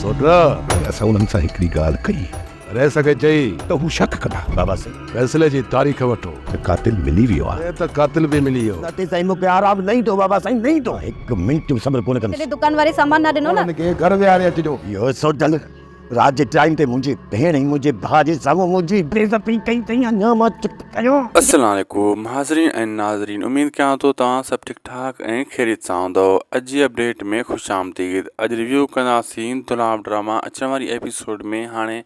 سوٽ! اسان انهن سان هڪڙي ڳالهه ڪئي. رئيس کي چئي. ته هو شڪ ڪندا. بابا سائين. فيصلي جي تاريخ وٺو. ته قاتل ملي ويو آهي. ته قاتل به ملي ويو. ڏاڏي سائين مون کي آرام نه ايندو بابا سائين نه ايندو. هڪ منٽ به صبر ڪونه ڪندس. جڏهن دڪان واري سامان نه ڏنو نه. انهن کي گهر ويهاري اچجو. اهو سوڍل رات جي ٽائيم تي منهنجي ڀيڻ ۽ منهنجي ڀاء جي سامهون منهنجي بي عزتي ڪئي اٿئي اڃا مان چپ ڪيو. السلام عليڪم حاضرين ۽ ناظرين اميد ڪيان ٿو توهان سڀ ٺيڪ ٺاڪ ۽ خيريت سان هوندؤ اڄ جي اپڊيٽ ۾ خوش آمديد اڄ ريويو ڪنداسين دولاب ڊراما اچڻ واري ايپيسوڊ ۾ هاڻي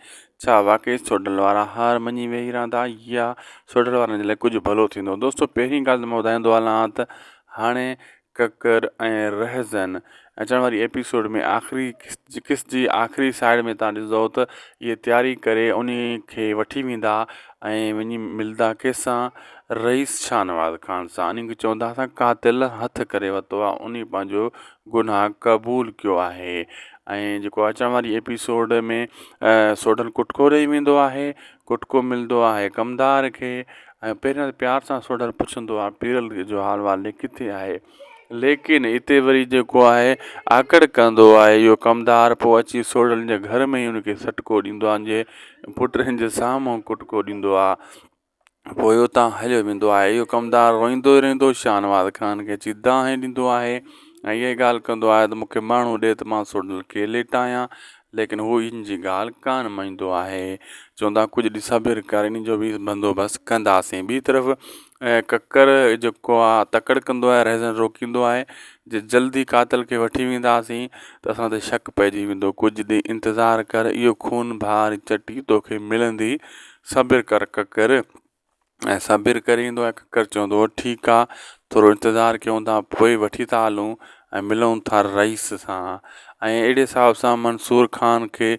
ڇا واقعي سوڍل وارا هار مڃي ويهي رهندا يا سوڍل وارن جي لاء ڪجهه ڀلو ٿيندو دوستو پهرين ڳالهه ته مان ٻڌائيندو هلان ته هاڻي ڪڪر ۽ رهزن اچڻ واري ايپيسوڊ ۾ آخري قسط جي آخري سائيڊ ۾ تان ڏسندو ته اهي تياري ڪري انهي کي وٺي ويندا ۽ وڃي ملدا ڪنهن سان رئيس شاهنواز خان سان انهي کي چوندا اسان قاتل هٿ ڪري ورتو آهي انهي پنهنجو گناهه قبول ڪيو آهي ۽ جيڪو اچڻ واري ايپيسوڊ ۾ سوڍل ڪٽڪو ڏئي ويندو آهي ڪٽڪو ملندو آهي ڪمدار کي ۽ پهريان ته پيار سان سوڍل پڇندو آهي پيرل جو حال وال ڏي ڪٿي آهي ليڪن اتي وري جيڪو آهي آڪڙ ڪندو آهي اهو ڪمدار پوء اچي سوڍل جي گهر ۾ ئي ان کي سٽڪو ڏيندو آهي ان جي پٽن جي سامهون ڪٽڪو ڏيندو آهي پوء اتان هليو ويندو آهي. اهو ڪمدار روئيندو ئي رهندو شاهنواز خان کي اچي دانهن ڏيندو آهي ۽ اها ڳالهه ڪندو آهي ته مون کي ماڻهو ڏي ته مان سوڍل کي ليٽايان ليڪن هو ان جي ڳالهه ڪانه مڃيندو آهي چوندا ڪجهه ڏينهن صبر ڪر ان جو به بندوبست ڪنداسين ٻي طرف ڪڪر جيڪو آهي تڪڙ ڪندو آهي رهزن روڪيندو آهي جي جلدي قاتل کي وٺي وينداسين ته اسان تي شڪ پئجي ويندو ڪجهه ڏينهن انتظار ڪر اهو خون بار چٽي توکي ملندي صبر ڪر ڪڪر ۽ صبر ڪري ايندو آهي ڪڪر چوندو هو ٺيڪ آ ٿورو انتظار ڪيون ٿا پوء وٺي ٿا هلون ۽ ملون ٿا رئيس سان ۽ اهڙي حساب سان منصور خان کي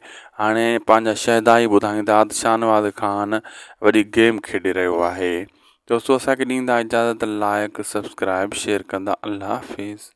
هاڻي پنهنجا شهدائي ٻڌائيندا ته شاهنواز خان وڏي گيم کيڏي رهيو آهي دوستو اسان کي ڏيندا اجازت لائڪ سبسڪرائب شيئر ڪندا الله حافظ.